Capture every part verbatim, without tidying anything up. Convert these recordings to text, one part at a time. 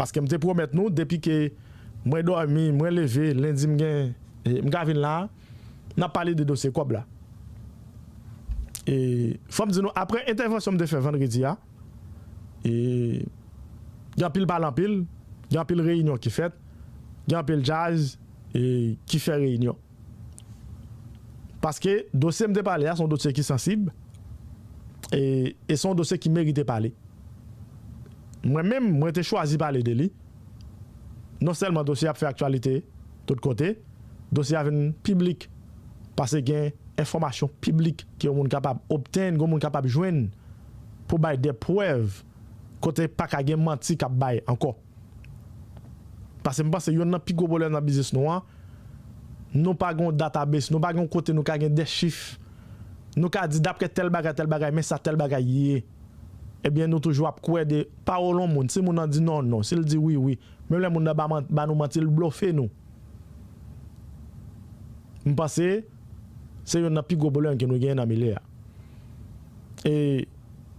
Paske m te pwomèt nou, depi ke mwen dòmi, mwen leve, lendi m gen, e, m ka vin la, n ap pale de dosye kòb la. E, fò m di nou, apre entèvansyon m te fè vandredi a, e, gen anpil pale anpil, gen anpil reyinyon ki fèt, gen anpil djaz, e, ki fè reyinyon. Paske dosye m te pale a, se yon dosye ki sansib, e, e se yon dosye ki merite pale. Mwen menm, mwen te chwazi pale de li. Non sèlman dosye a ap fè aktyalite tout kote, dosye a vin piblik, paske gen enfòmasyon piblik ke yon moun kapab obtenn, yon moun kapab jwenn pou bay de prèv kote pa ka gen manti k ap bay ankò. Paske m panse youn nan pi gwo pwoblèm nan biznis nou an, nou pa gen yon database, nou pa gen yon kote nou ka gen de chif. Nou ka di daprè tèl bagay, tèl bagay, men sa tèl bagay ye. Ebyen, nou toujou ap kwè de pawòl yon moun. Si moun nan di non, non. Si l di wi, wi. Menm lè moun nan ba, man- ba nou manti, l blofe nou. M panse se youn nan pi gwo pwoblèm ke nou genyen nan milye a. E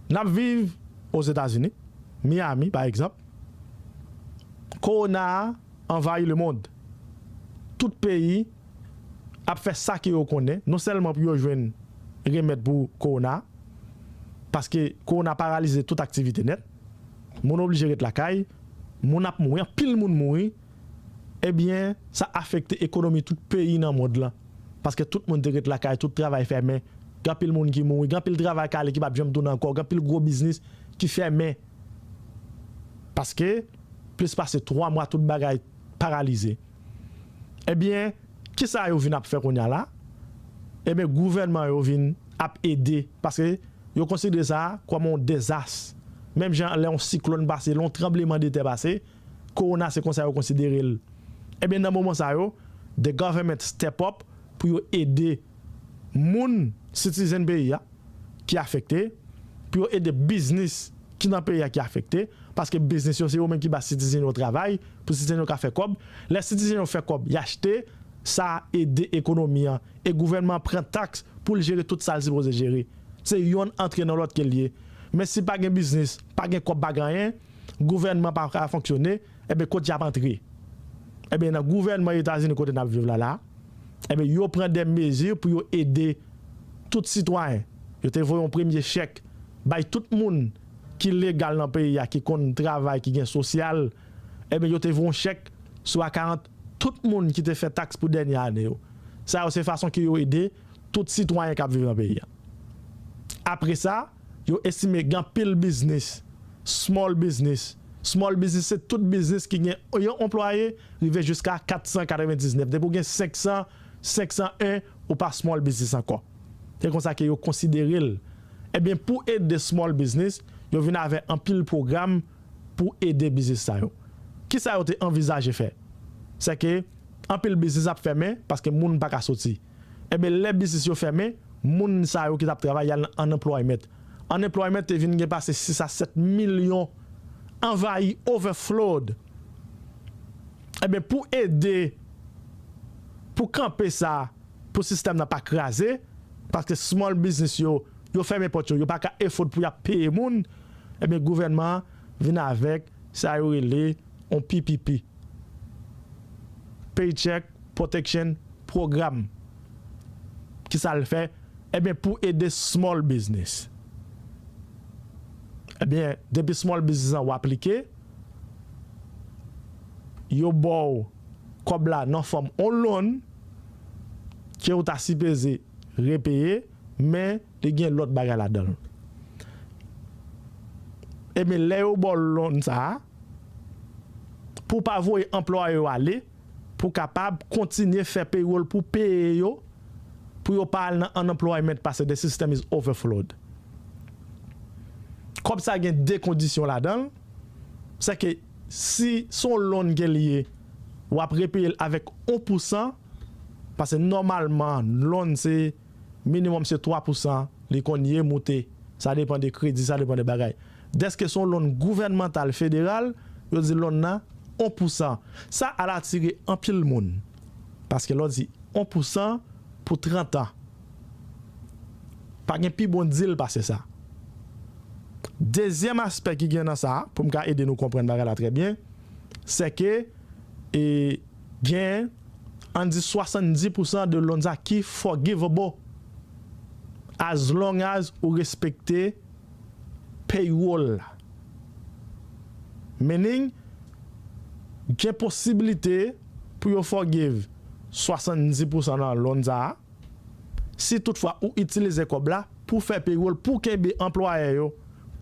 n ap viv Ozetazini, Miami, pa egzanp. Kowona a anvayi lemonn. Tout peyi ap fè sa ke yo konnen, non sèlman pou yo jwenn remèd pou kowona, paske kowona paralize tout aktivite nèt. Moun oblije ret lakay, moun ap mouri, anpil moun mouri. Ebyen, sa afekte ekonomi tout peyi nan mond lan. Paske tout moun te ret lakay, tout travay fèmen. Gen anpil moun ki mouri, gen anpil travay k ale ki p ap janm tounen ankò, gen anpil gwo biznis ki fèmen. Paske plis pase twa mwa tout bagay paralize. Ebyen, kisa yo vin ap fè kounye a la? Ebyen, gouvènman yo vin ap ede, paske yo konsidere sa kòm yon dezas. Menm jan lè yon siklòn pase, lè yon tranbleman de tè pase, kowona se konsa yo konsidere l. Ebyen, nan moman sa yo, the government step up pou yo ede moun, citizen peyi a, ki afekte, pou yo ede biznis ki nan peyi a ki afekte, paske biznis yo se yo menm ki ba citizen yo travay, pou citizen yo ka fè kòb. Lè citizen yo fè kòb, y achte, sa ede ekonomi an. E gouvènman an pran taks pou l jere tout sa l sipoze jere. Se yonn antre nan lòt ke l ye. Men si pa gen biznis, pa gen kòb, pa gen anyen, gouvènman pa ka fonksyone, ebyen kote y ap antre? Ebyen nan gouvènman Etazini kote n ap viv la la, ebyen yo pran de mezi pou yo ede tout sitwayen. Yo te voye yon premye chèk bay tout moun ki legal nan peyi a, ki konn travay, ki gen sosyal. Ebyen yo te voye yon chèk sou akawont tout moun ki te fè taks pou dènye ane yo. Sa yo se fason ke yo ede tout sitwayen k ap viv nan peyi a. Apre sa, yo estime gen anpil biznis, small business. Small business se tout biznis ki gen yon anplwaye rive jiska kat san katrevendiznèf. Depi w gen senk san, senk san en, ou pa small business ankò. Se konsa ke yo konsidere l. Ebyen, pou ede small business, yo vin avè anpil pwogram pou ede biznis sa yo. Kisa yo te anvizaje fè? Se ke anpil biznis ap fèmen paske moun pa ka soti. Ebyen, lè biznis yo fèmen, moun sa yo ki t ap travay, y al nan unemployment. Unemployment te vin gen pase sis a sèt milyon, anvayi, overflowed. Ebyen, pou ede, pou kanpe sa, pou sistèm nan pa kraze, paske small business yo, yo fèmen pòt yo, yo pa ka afford pou y ap peye moun, ebyen, gouvènman an vin avèk sa yo rele yon P P P, Paycheck Protection Program. Kisa l fè? Ebyen, pou ede small business. Ebyen, depi small business an ou aplike, yo ba w kòb la nan fòm yon loan ke ou ta sipoze repeye, men li gen lòt bagay ladan l. Ebyen, lè yo ba w loan sa a, pou w pa voye anplwaye yo ale, pou w kapab kontinye fè payroll pou peye yo, pou yo pa al nan unemployment paske the system is overflowed. Kòb sa gen de kondisyon ladan l. Se ke si se yon loan ke l ye, w ap repeye l avèk yon pousan, paske nòmalman, loan se minimum se twa pousan, li konn ye moute. Sa depann de kredi, sa depann de bagay. Dèske se yon loan gouvènmantal federal, yo di loan nan yon pousan. Sa al atire anpil moun. Paske lè w di yon pousan pou trant an, pa gen pi bon deal pase sa. Dezyèm aspè ki gen nan sa, pou m ka ede nou konprann bagay la trè byen, se ke, e, gen, ann di, swasanndis pousan de loan sa ki forgivable, as long as ou respekte payroll la. Meaning, gen posiblite pou yo forgive swasanndis pousan nan loan sa a, si toutfwa ou itilize kòb la pou fè payroll, pou kenbe anplwayè yo,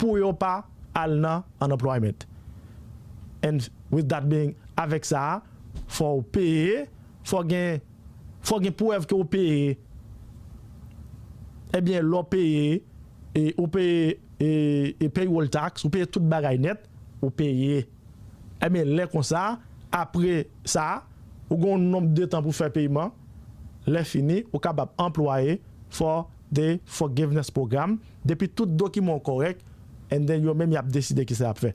pou yo pa al nan unemployment. And with that being, avèk sa a, fò w peye, fò gen, fò gen prèv ke w peye. Ebyen, lè w peye, e, ou peye, e, e payroll tax, ou peye tout bagay nèt, ou peye. Ebyen, lè konsa, apre sa, ou gen yon nonb de tan pou fè peyman. Lè fini, ou kapab anplwaye for the forgiveness program. Depi tout dokiman w kòrèk, and then yo menm y ap deside kisa y ap fè.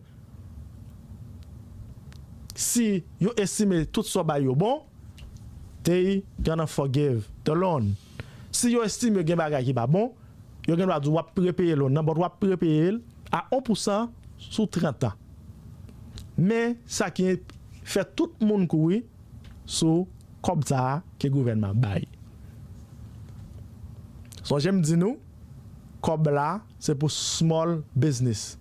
Si yo estime tout sa w bay yo bon, they gonna forgive the loan. Si yo estime gen bagay ki pa bon, yo gen dwa di w ap repeye loan nan, but w ap repeye l a yon pousan sou trant an. Men sa ki fè tout moun kouri sou kòb sa a ke gouvènman bay. Sonje m di nou, kòb la se pou small business.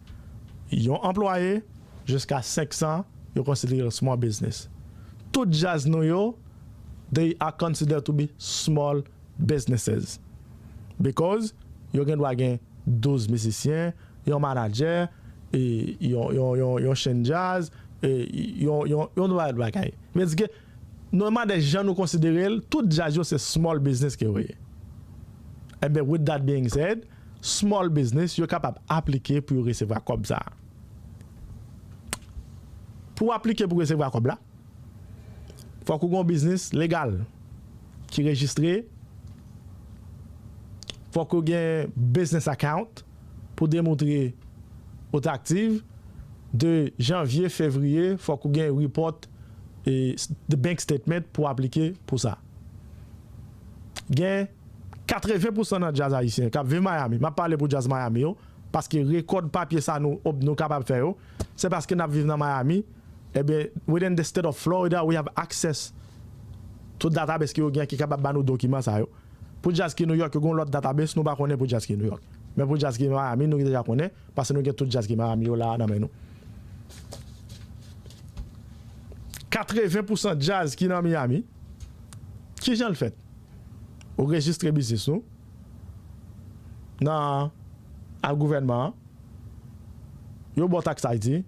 Yon anplwaye jiska senk san, yo konsidere l small business. Tout djaz nou yo, they are considered to be small businesses. Because yo gen dwa gen douz mizisyen, yon manadjè, e yon, yon, yon, yon chenn djaz, e yon, yon, yon dwa bagay. Vle di ke, nòmalman, de jan nou konsidere l, tout djaz yo se small business ke yo ye. Ebyen, with that being said, small business, yo kapab aplike pou yo resevwa kòb sa a. Pou w aplike pou resevwa kòb la, fòk ou gen yon biznis legal ki rejistre. Fòk ou gen business account pou demontre ou t aktif. De janvye, fevriye, fòk ou gen report, e, the bank statement pou aplike pou sa. Gen katreven pousan nan djaz ayisyen k ap viv Miami. M ap pale pou djaz Miami yo, paske rekòd papye sa nou, nou kapab fè yo, se paske n ap viv nan Miami. Ebyen, within the state of Florida, we have access to database ke yo gen ki kapab ba nou dokiman sa yo. Pou djaz ki New York, yo gen yon lòt database, nou pa konnen pou djaz ki New York. Men pou djaz ki Miami, nou deja konnen, paske nou gen tout djaz ki Miami yo la nan men nou. Katreven pousan djaz ki nan Miami, kijan l fèt? Ou rejistre biznis ou nan ak gouvènman an, yo ba w tax I D,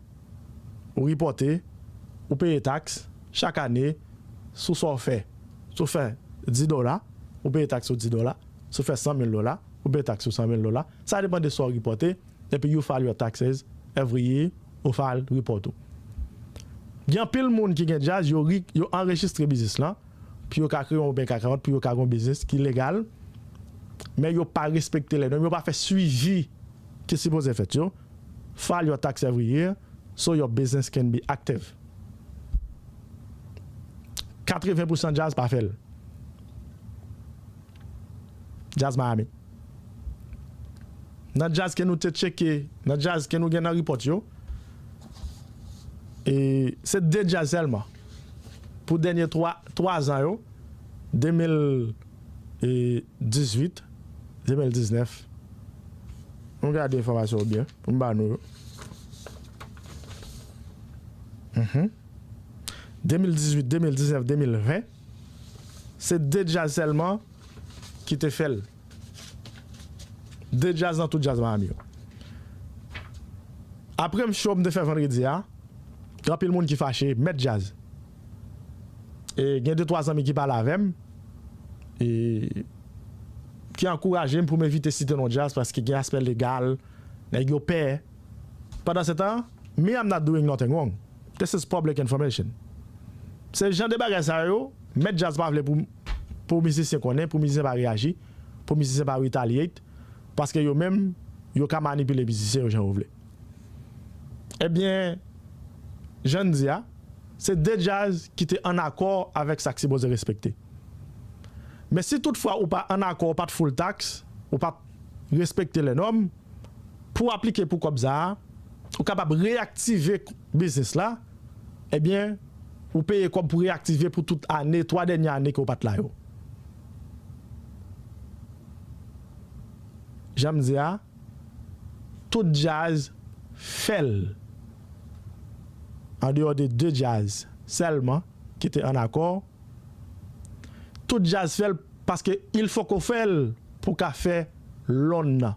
ou ripòte, ou peye tax chak ane sou sa w fè. Si w fè dis dola, ou peye tax sou dis dola. Si w fè san mil dola, ou peye tax sou san mil dola. Sa depann de sa w ripòte, epi you file your taxes every year, ou file report ou. Gen anpil moun ki gen djaz, yo, ri- yo anrejistre biznis lan, pou yo ka kreye yon bank account, pou yo ka gen yon biznis ki legal, men yo pa respekte lè nòm, yo pa fè swivi ki sipoze fèt yo. File your tax every year so your business can be active. Katreven pousan djaz pa fè l. Djaz Miami. Nan djaz ke nou te tcheke, nan djaz ke nou gen nan report yo, e se de djaz sèlman. Pou dènye twa, twa zan yo, de mil dizuit, de mil diznèf. Nou gade enfòmasyon yo byen, pou m ba nou yo. Mhm. De mil dizuit, de mil diznèf, de mil ven, se de djaz sèlman ki te fè l. De djaz nan tout djaz Miami yo. Apre m show m te fè vandredi a, gen anpil moun ki fache, mèt djaz. E gen de twa zanmi ki pale avè m, e ki ankouraje m pou m evite site non djaz paske gen aspè legal, nèg yo pè. Pandansetan, me, I'm not doing nothing wrong. This is public information. Se jan de bagay sa yo, mèt djaz pa vle pou, pou mizisyen konnen, pou mizisyen pa reyaji, pou mizisyen pa retaliate, paske yo menm, yo ka manipile mizisyen yo jan yo vle. Ebyen, jan n di a, se de djaz ki te ann akò avèk sa k sipoze respekte. Men si toutfwa ou pa ann akò, ou pa t full tax, ou pa t respekte lè nòm, pou w aplike pou kòb sa a, ou kapab reyaktive biznis la, Ebyen, ou peye kòb pou reaktive pou tout ane, twa dènye ane ke w pa t la yo. Jan m di a, tout djaz fè l. An deyò de de djaz sèlman ki te ann akò, tout djaz fè l paske il foko fè l pou ka fè lòn nan.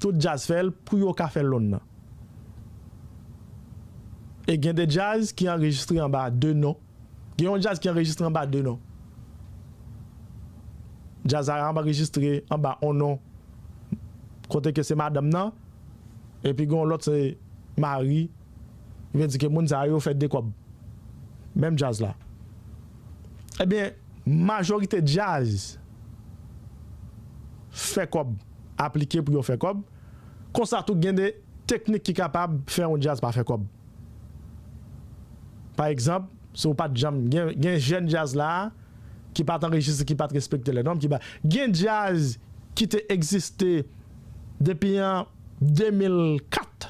Tout djaz fè l pou yo ka fè lòn nan. E gen de djaz ki anrejistre anba de non. Gen yon djaz ki anrejistre anba de non. Djaz sa a anrejistre anba on non. Kote ke se madanm nan, epi gen yon lòt se mari. Vle di ke moun sa yo fè de kòb. Menm djaz la. Ebyen, majorite djaz fè kòb, aplike pou yo fè kòb. Konsa tou gen de teknik ki kapab fè yon djaz pa fè kòb. Pa egzanp, si w pa t janm gen, gen jèn djaz la ki pa t anrejistre, ki pa t respekte lè nòm, ki pa gen djaz ki te egziste depi an de mil kat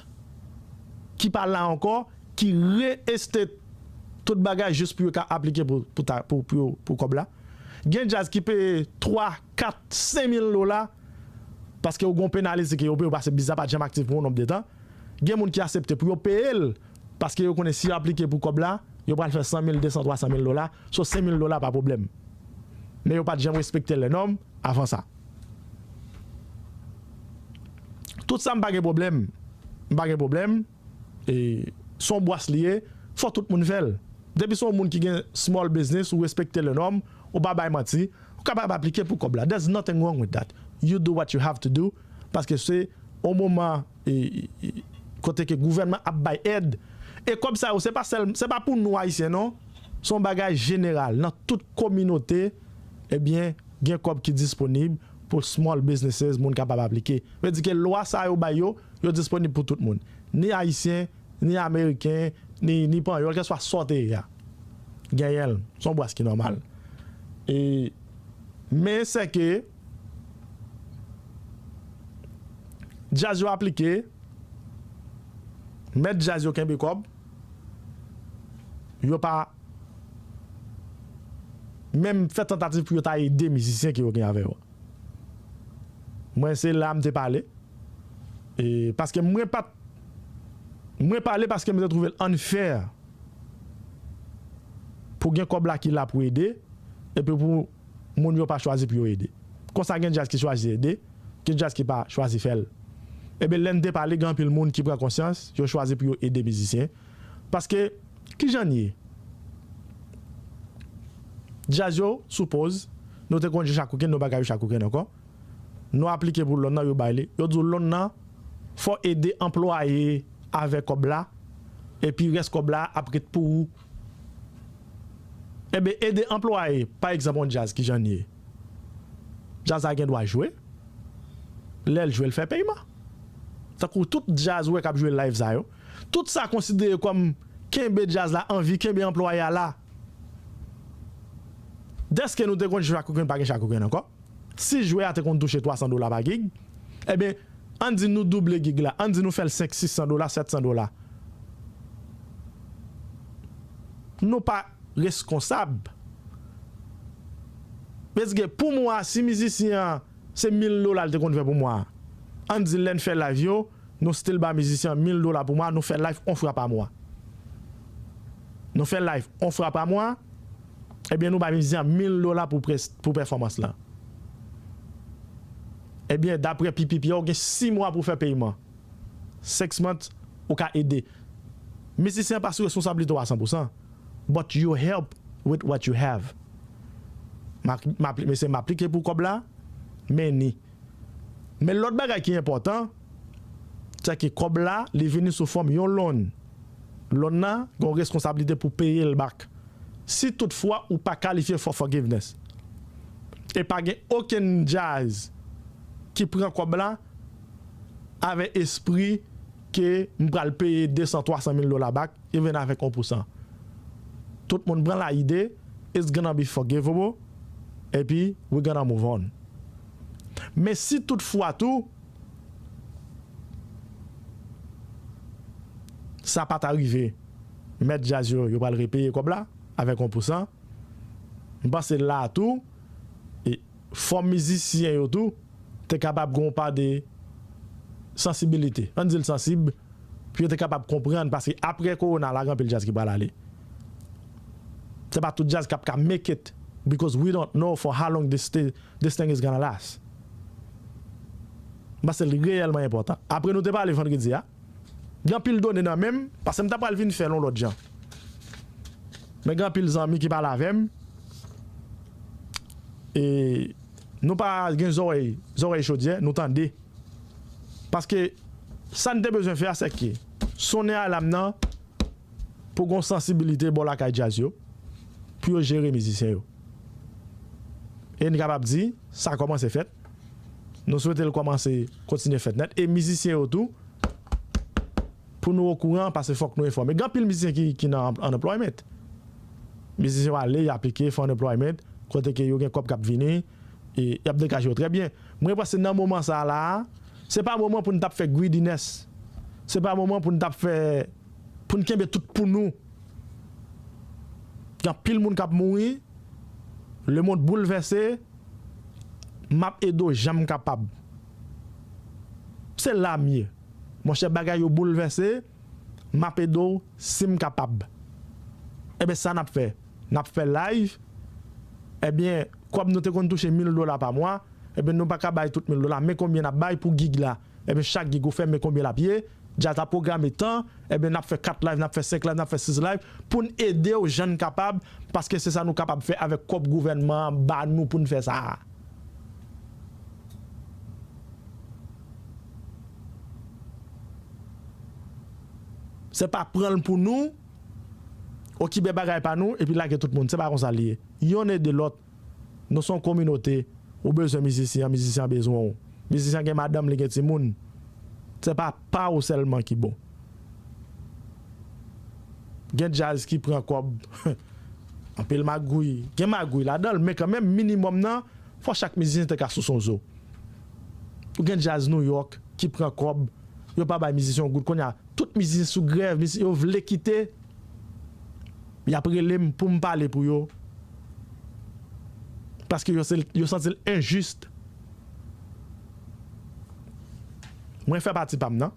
ki pa la ankò, ki reestet tout bagay jis pou yo ka aplike pou, pou, ta- pou, pou, yo- pou kòb la. Gen djaz ki peye twa, kat, senk mil dola paske yo gon penalite ke yo peye, yo pase biznis la pa t janm aktif pou yon nonb de tan. Gen moun ki aksepte pou yo peye l paske yo konnen si yo aplike pou kòb la, yo pral fè san mil, de san, twa san mil dola. So, senk mil dola pa pwoblèm. Men yo pa t janm respekte lè nòm avan sa. Tout sa, m pa gen pwoblèm. M pa gen pwoblèm. E, se yon bwas li ye, fò tout moun fè l. Depi se yon moun ki gen small business, ou respekte lè nòm, ou pa bay manti, ou kapab aplike pou kòb la. There's nothing wrong with that. You do what you have to do, paske se yon moman, e, e, e, kote ke gouvènman ap bay èd. E kòb sa yo, se pa sèl, se pa pou nou Ayisyen, non. Se yon bagay jeneral. Nan tout kominote, ebyen, gen kòb ki disponib pou small businesses, moun kapab aplike. Vle di ke lwa sa yo bay yo, yo disponib pou tout moun. Ni Ayisyen, ni Ameriken, ni, ni Panyòl, kèlkeswa sa w te ye a. Genyen l. Se yon bwas ki nòmal. E, men se ke djaz yo aplike, mèt djaz yo kenbe kòb, yo pa menm fè tantativ pou yo ta ede mizisyen ke yo gen avè yo. Mwen, se la m te pale. E, paske mwen pa t, mwen pale paske m te twouve l unfair pou gen kòb la ki la pou ede, epi pou moun yo pa chwazi pou yo ede. Konsa gen djaz ki chwazi ede, gen djaz ki pa chwazi fè l. Ebyen, lè n te pale, gen anpil moun ki pran konsyans, yo chwazi pou yo ede mizisyen. Paske, kijan n ye? Djaz yo, sou pòz, nou te konn jwe chak wikenn, nou pa ka jwe chak wikenn ankò. Nou aplike pou lòn nan, yo bay li. Yo di w lòn nan, fò ede anplwaye avè kòb la, epi rès kòb la ap ret pou ou. Ebyen, ede anplwaye, pa egzanp, yon djaz, kijan n ye? Djaz la gen dwa jwe. Lè l jwe, l fè peyman. Tankou tout djaz ou wè k ap jwe live sa yo. Tout sa konsidere kòm kenbe djaz la an vi, kenbe anplwaye a la. Dèske nou te konn jwe chak wikenn, pa gen chak wikenn ankò. Si jwè a te konn touche twa san dola pa gig, ebyen, ann di nou double gig la, ann di nou fè l senk, sis san dola, sèt san dola. Nou pa reskonsab. Paske pou mwa, si mizisyen an, se mil dola l te konn fè pou mwa a, ann di lè n fè live yo, nou still ba mizisyen an mil dola pou mwa, nou fè live on fwa pa mwa. Nou fè live on fwa pa mwa, ebyen, nou ba mizisyen an mil dola pou pres- pou pèfòmans lan. Ebyen, daprè P P P a, ou gen sis mwa pou fè peyman. Six months, ou ka ede. Mizisyen an pa sou responsablite w a san pou san, but you help with what you have. M a- m apli- mesye, m aplike pou kòb la, men ni. Men lòt bagay ki enpòtan, se ke kòb la, li vini sou fòm yon loan. Loan nan, gen yon responsablite pou peye l back. Si toutfwa ou pa kalifye for forgiveness, e pa gen okenn djaz ki pran kòb la avèk espri ke m pral peye de san, twa san mil dola back, even avèk yon pou san. Tout moun pran la ide, it's gonna be forgivable, epi we gonna move on. Men si toutfwa tou, sa pa ta rive, mèt djaz yo, yo pral repeye kòb la avèk yon pousan. M panse la a tou, e fò mizisyen yo tou te kapab gen yon pa de sansibilite. Ann di l sansib, pou yo te kapab konprann, paske apre kowona la, gen anpil djaz ki pral ale. Se pa tout djaz k ap ka make it, because we don't know for how long this, thi- this thing is gonna last. M panse l reyèlman enpòtan. Apre nou te pale vandredi a, gen anpil done nan men m, paske m ta pral vin fè l yon lòt jan. Men gen anpil zanmi ki pale avè m, e nou pa gen zòrèy, zòrèy chodyè, nou tande. Paske sa n te bezwen fè a, se ke sonnen alam nan pou gen yon sansibilite bò lakay djaz yo, pou yo jere mizisyen yo. E n kapab di, sa kòmanse fèt. Nou swete l kòmanse kontinye fèt nèt. E mizisyen yo tou, pou nou okouran, paske fòk nou enfòme. Gen anpil mizisyen ki, ki nan unemployment. Mizisyen yo ale, y aplike for unemployment, kote ke yo gen kòb k ap vini, e y ap degaje yo trè byen. Mwen panse nan moman sa a la a, se pa moman pou n t ap fè greediness. Se pa moman pou n t ap fè, pou n kenbe tout pou nou. Gen anpil moun k ap mouri, lemonn boulvèse, m ap ede w jan m kapab. Se la m ye. Monchè, bagay yo boulvèse, m ap ede w si m kapab. Ebyen, sa n ap fè? N ap fè live. Ebyen, kòb nou te konn touche mil dola pa mwa, ebyen, nou pa ka bay tout mil dola. Men konbyen n ap bay pou gig la? Ebyen, chak gig ou fè, men konbyen l ap ye? Djaz ap pwograme tan, ebyen, n ap fè kat live, n ap fè senk live, n ap fè sis live, pou n ede w jan n kapab, paske se sa nou kapab fè avèk kòb gouvènman an ba nou pou n fè sa a. Se pa pran l pou nou, okipe bagay pa nou, epi lage tout moun. Se pa konsa l ye. Yonn ede lòt. Nou se yon kominote. Ou bezwen mizisyen an, mizisyen an bezwen w. Mizisyen an gen madanm, li gen timoun. Se pa pa ou sèlman ki bon. Gen djaz ki pran kòb. Anpil magouy. Gen magouy ladan l, men kanmenm, minimòm nan, fò chak mizisyen te ka sou son zo. Ou gen djaz New York ki pran kòb, yo pa bay mizisyen yon goud. Kounye a, tout mizisyen sou grèv, mizisyen yo vle kite, y ap rele m pou m pale pou yo. Paske yo, se, yo santi l enjis. Mwen fè pati pa m nan.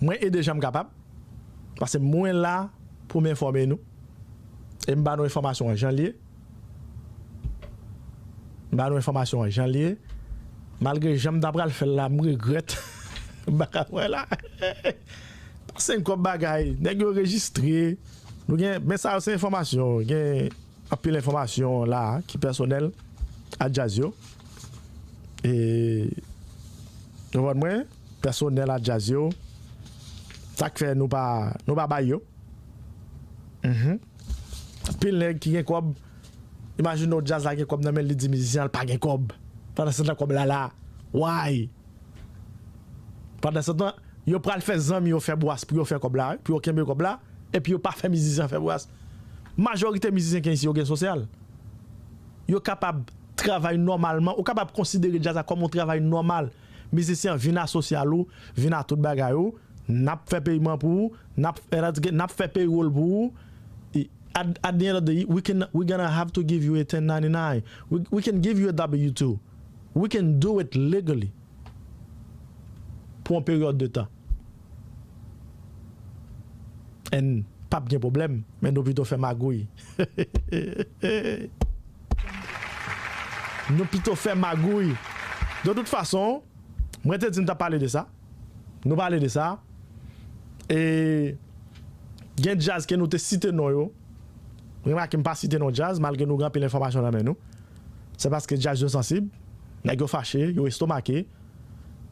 Mwen ede jan m kapab. Paske mwen la pou m enfòme nou. E m ba nou enfòmasyon an jan l ye. M ba nou enfòmasyon an jan l ye. Malgre jan m ta pral fè l la, m regrèt. M pa ka fè la. Pase n kòb bagay. Nèg yo rejistre. Nou gen, men sa yo se enfòmasyon. Gen anpil enfòmasyon la ki pèsonèl a djaz yo. E, nou konprann mwen? Pèsonèl a djaz yo. Sa k fè nou pa, nou pa bay yo. Mhm. Anpil nèg ki gen kòb, imajine w djaz la gen kòb nan men l, li di mizisyen an l pa gen kòb. Pandan se tan kòb la la. Why? Pandan se tan, yo pral fè zanmi yo fè bwas pou yo fè kòb la, wi, pou yo kenbe kòb la, epi yo pa fè mizisyen an fè bwas. Majorite mizisyen ki isi yo gen sosyal. Yo kapab travay nòmalman, ou kapab konsidere djaz la kòm yon travay nòmal. Mizisyen an vin a sosyal ou, vin a tout bagay ou, n ap fè peyman pou ou, n ap, n ap fè payroll pou ou. E, at, at the end of the day, we can, we gonna have to give you a ten ninety-nine. We, we can give you a W two. We can do it legally. Pou yon peryòd de tan. And p ap gen pwoblèm, men nou pito fè magouy. Nou pito fè magouy. De tout fason, mwen te di n t ap pale de sa. Nou pale de sa. E gen djaz ke nou te site non yo. Remake m pa site non djaz, malgre nou gen anpil enfòmasyon nan men nou. Se paske djaz yo sansib, nèg yo fache, yo estomake.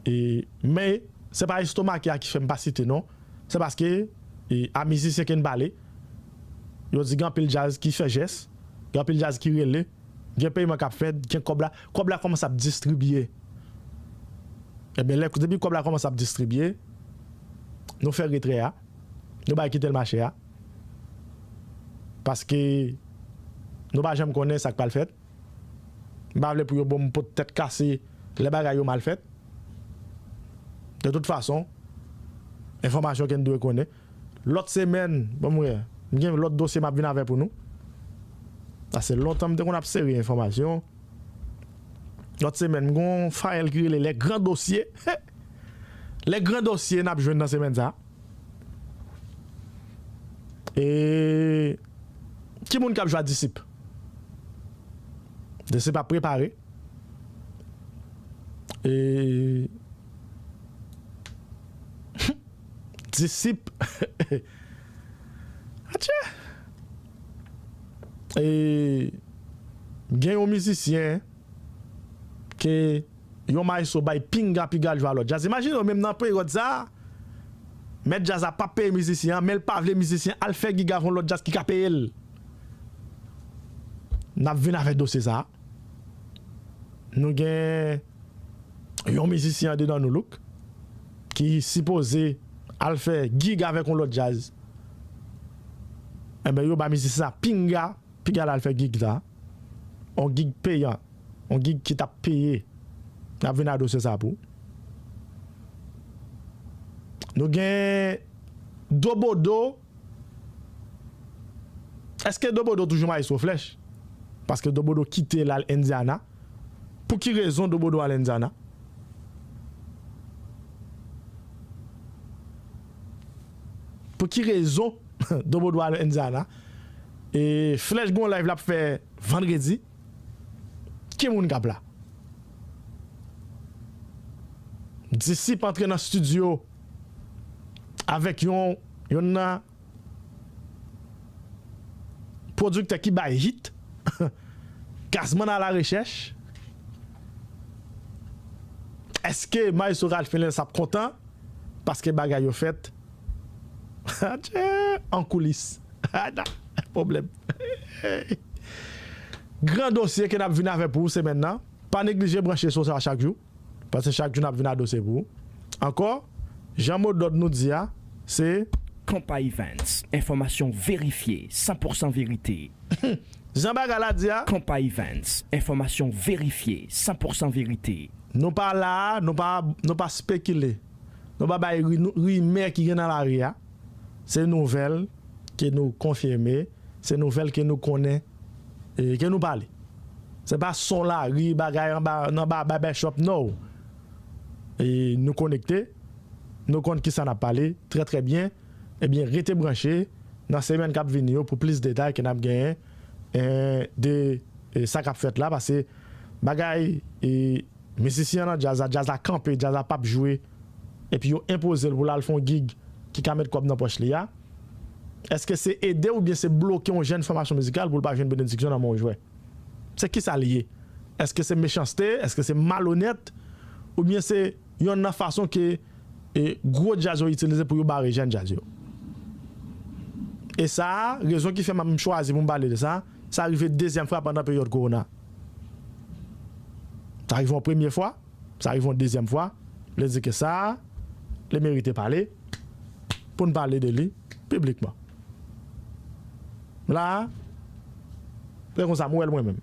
E, men, se pa estomake a ki fè m pa site non. Se paske, e, a mizisyen ke n pale, yo di gen anpil djaz ki fè jès, gen anpil djaz ki rele, gen peyman k ap fèt, gen kòb la, kòb la kòmanse ap distribye. Ebyen, lè, depi kòb la kòmanse ap distribye, nou fè retrè a, nou bay kite l mache a. Paske nou pa janm konnen sa k pral fèt. M pa vle pou yo bon m pot tèt kase lè bagay yo mal fèt. De tout fason, enfòmasyon ke n dwe konnen. Lòt semèn, bon, mwen, m gen lòt dosye m ap vin avè pou nou. Sa se lontan m te konn ap sere enfòmasyon. Lòt semèn, m gon fayèl ki rele Les Grands Dossiers. Les Grands Dossiers n ap jwenn nan semèn sa. E ki moun k ap jwe a Disip? Disip ap prepare. E Disip. Atchè. E gen yon mizisyen ke yon maestro bay pinga piga l jwe a lòt djaz. Imajine w menm nan peryòd sa a, mèt djaz la p ap peye mizisyen an, men l pa vle mizisyen al fè gig avè yon lòt djaz ki ka peye l. N ap vin avèk dosye sa a. Nou gen yon mizisyen andedan Nou Look ki sipoze al fè gig avèk yon lòt djaz. Enben, yo ba mizisyen sa pinga, piga l al fè gig sa. On gig peyan, on gig ki t ap peye. N ap vin a dosye sa pou. Nou gen Dobodo. Èske Dobodo toujou maestro Flèch? Paske Dobodo kite l al Indiana. Pou ki rezon Dobodo al Indiana? Pou ki rezon Dobodo al Indiana? E Flèch gon live l ap fè vandredi. Ki moun k ap la? Disip antre nan estidyo avèk yon, yon nan pwodiktè ki bay hit. Gazman à la recherche. Èske Maestro Ralph Melens ap kontan? Paske bagay yo fèt an koulis. Pwoblèm. Gran dosye ke n ap vin avè pou ou semèn nan. Pa neglije branche sou sa chak jou. Paske chak jou n ap vin a dosye pou ou. Ankò, jan mo dòd nou di a, se Konpa Events, enfòmasyon verifye, san pou san verite. Jan bagay la di a. Konpa Events, enfòmasyon verifye, san pou san verite. Nou pa la, nou pa, nou pa spekile. Nou pa bay ri-, nou, rimè ki gen nan lari a. Se nouvèl ke nou konfime, se nouvèl ke nou konnen, e ke nou pale. Se pa son lari, bagay anba, nan ba, barbershop, no. E nou konekte, nou konn kisa n ap pale, trè, trè byen. Ebyen, rete branche nan semèn k ap vini yo pou plis detay ke n ap genyen, e, de, e, sa k ap fèt la, paske bagay, e, mizisyen an nan djaz la, djaz la kanpe, djaz la p ap jwe, epi yo enpoze l pou l al fè yon gig ki ka met kòb nan pòch li a, èske se ede oubyen se bloke yon jèn fòmasyon mizikal pou l pa jwenn benediksyon nan men yon jwè? Se kisa l ye? Èske se mechanste? Èske se malonèt? Oubyen se yonn nan fason ke, e, gwo djaz yo itilize pou yo bare jèn djaz yo? E sa a, rezon ki fè m chwazi pou m pale de sa, sa rive dezyèm fwa pandan peryòd kowona. Sa rive yon premye fwa, sa rive yon dezyèm fwa, vle di ke sa a, li merite pale, pou n pale de li piblikman. La a, se konsa m wè l mwen menm.